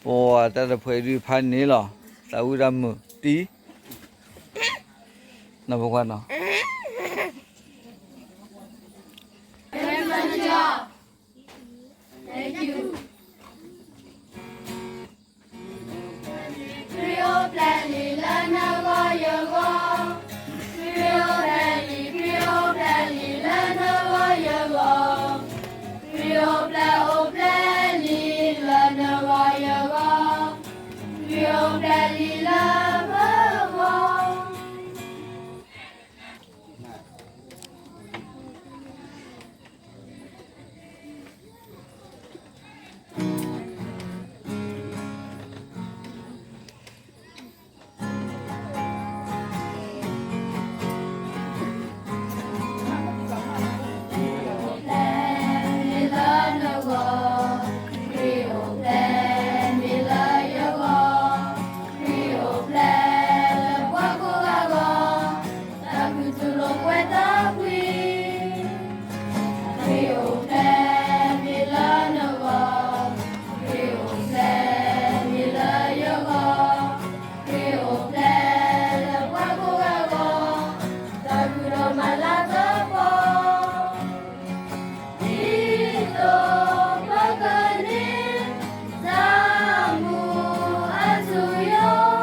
ပှၤတၢ်တဖှဲးဒုးဖးန့ၣ်လီၤ, သးဝံၣ်တၢ်မုာ်တံၢ်, နီၢ်ဖိခွါနီၤ. Thank you. ခရံာ်အိၣ်ဖျဲၣ်လံလၢနဂီၢ်ယဂီၢ်, ခရံာ်အိၣ်ဖျဲၣ်လံ, ခရံာ်အိၣ်ဖျဲၣ်, အိၣ်ဖျဲၣ်လံလၢနဂီၢ်ယဂီၢ်, ခရံာ်အိၣ်ဖျဲၣ်လံလၢပဂီၢ်. ခရံာ်အိၣ်ဖျဲၣ်လံလၢနဂီၢ်, ခရံာ်အိၣ်ဖျဲၣ်လံလၢယဂီၢ်, ခရံာ်အိၣ်ဖျဲၣ်လၢပှၤကိးဂၤအဂီၢ်, တၢ်ခူသူၣ်လိာ်ကွဲတၢ်ဖှံ. ခရံာ်အိၣ်ဖျဲၣ်လံလၢနဂီၢ်, ခရံာ်အိၣ်ဖျဲၣ်လံလၢယဂီၢ်, ခရံာ်အိၣ်ဖျဲၣ်လၢပှၤကိးဂၤအဂီၢ်, တၢ်ဃုာ်ဒီးမၤလၤကပီၤ. ဒ်သိးပကန့ၢ် တၢ်မူအထူအယိာ်,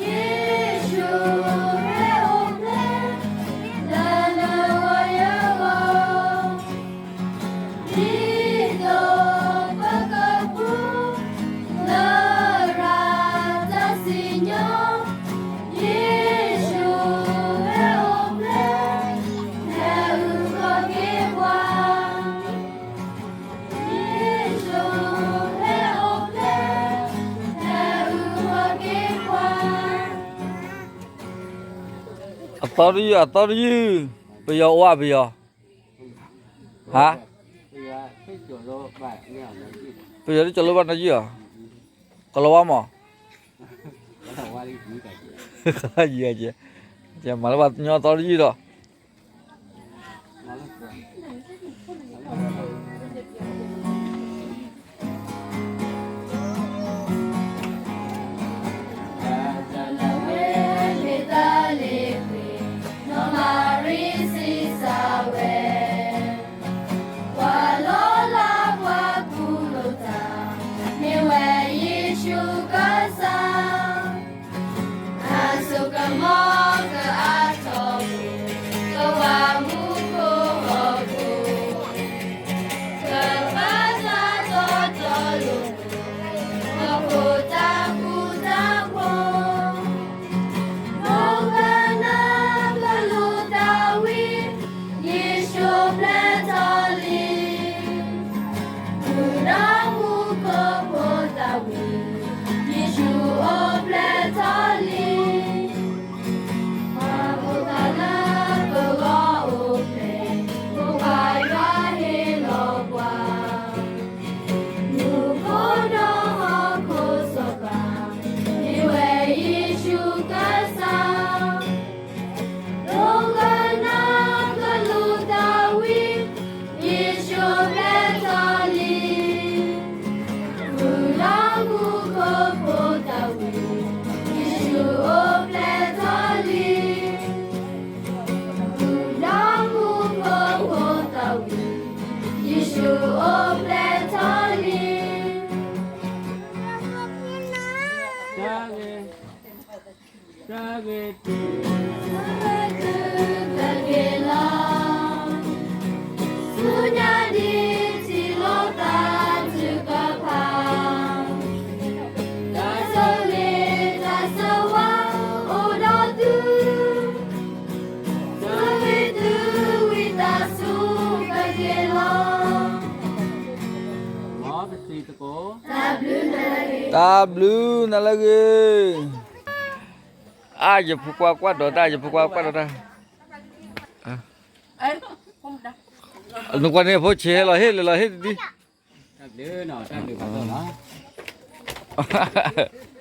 ယ့ၣ်ၡူးဟဲအိၣ်ဖျဲၣ် လၢနဂီၢ်ယဂီၢ်, ဒ်သိးပကပူၤ လရာ်တၢ်စံၣ်ညီၣ်, ယ့ၣ်ၡူးဟဲအိၣ်ဖျဲၣ် ဟဲအုၣ်က့ၤပှၤ, ယ့ၣ်ၡူးဟဲအိၣ်ဖျဲၣ် ဟဲအုၣ်က့ၤပှၤ. အသီတယုၢ် အသီတယုၢ်, ပယီၤအိၣ်ဧါ ပယီၤ, ဟါ, ပယီၤတကၠီၤလိဘၣ်နီၢ်ယုၢ်ဧါ, ကလီၤဝါမး, မၤလၢပှၤကညီအသီတယုၢ်ဒီး တၢ်လၢဝဲမ့ၢ်တၢ်လ့ၤပှ့ၤ, နီၢ်မၤရံစံးစၢ်ဝဲ, ပှၤလီၤလးပှၤကူၣ်လိာ်တၢ်, မ့ၢ်ဝဲယ့ၣ်ၡူးကစၢ် အစိကမီၤကအါထီၣ်, ကဝၤမူခိၣ်ဟီၣ်ခိၣ်, ကဘၣ်တၢ်တီတီလိၤလိၤ, ဟီၣ်ခိၣ်တၢ်ဃူတၢ်ဖိး, မုၢ်ကနၢကလူၢ်တၢ်ဝံၤ, ယ့ၣ်ၡူးအိၣ်ဖျဲၣ်ထီၣ်လံ ဃုာ်ဒီးမူခိၣ်ဖိတၢ်ဝံၤ, ယ့ၣ်ၡူးအိၣ်ဖျဲၣ်ထီၣ်လံ. ပှၤဖိသၣ်လၢပဂီၢ်အိၣ်ဖျဲၣ်, ဖိခွါယွၤဟ့ၣ်လီၤပှၤ, မူခိၣ်ဒီးဟီၣ်ခိၣ်စီၤပၤ, မ့ၢ်ဝဲယ့ၣ်ၡူးကစၢ် မုၢ်ကနၢကလူၢ်တၢ်ဝံၤ, ယ့ၣ်ၡူးအိၣ်ဖျဲၣ်ထီၣ်လံ. ဃုာ်ဒီးမူခိၣ်ဖိတၢ်ဝံၤ, ယ့ၣ်ၡူးအိၣ်ဖျဲၣ်ထီၣ်လံ. ဃုာ်ဒီးမူခိၣ်ဖိတၢ်ဝံၤ, ယ့ၣ်ၡူးအိၣ်ဖျဲၣ်ထီၣ်လံ. တၢ်ဂ့ၤ, တၢ်ဂ့ၤ, တၢ်ဂ့ၤတုၤကက့ၤလီၤ. ဆူညါဒ်ထံၣ်လိာ်သးတုၤကဖး, တၢ်ဆိၣ်ဂ့ၤတၢ်ဆိၣ်ဝါအိၣ်ဒီးသု, ဆိၣ်ဂ့ၤသုဝံသးစူၤကက့ၤလီၤ. မ်ပစံးသကိး, တၢ်ဘျုးနၤလၢအဂ့ၤ. အါ ယဖိခွါကွၢ်ဒီးတၢ်, ယဖိခွါကွၢ်ဒီးတၢ်. နကွၢ်န့ၣ်ဖိဆဲးလီၤဟ့ၣ်လီၤဟ့ၣ်တဒံး. တၢ်ဘျုးနီၤ, တၢ်ဘျုးဘၣ်လီၤ.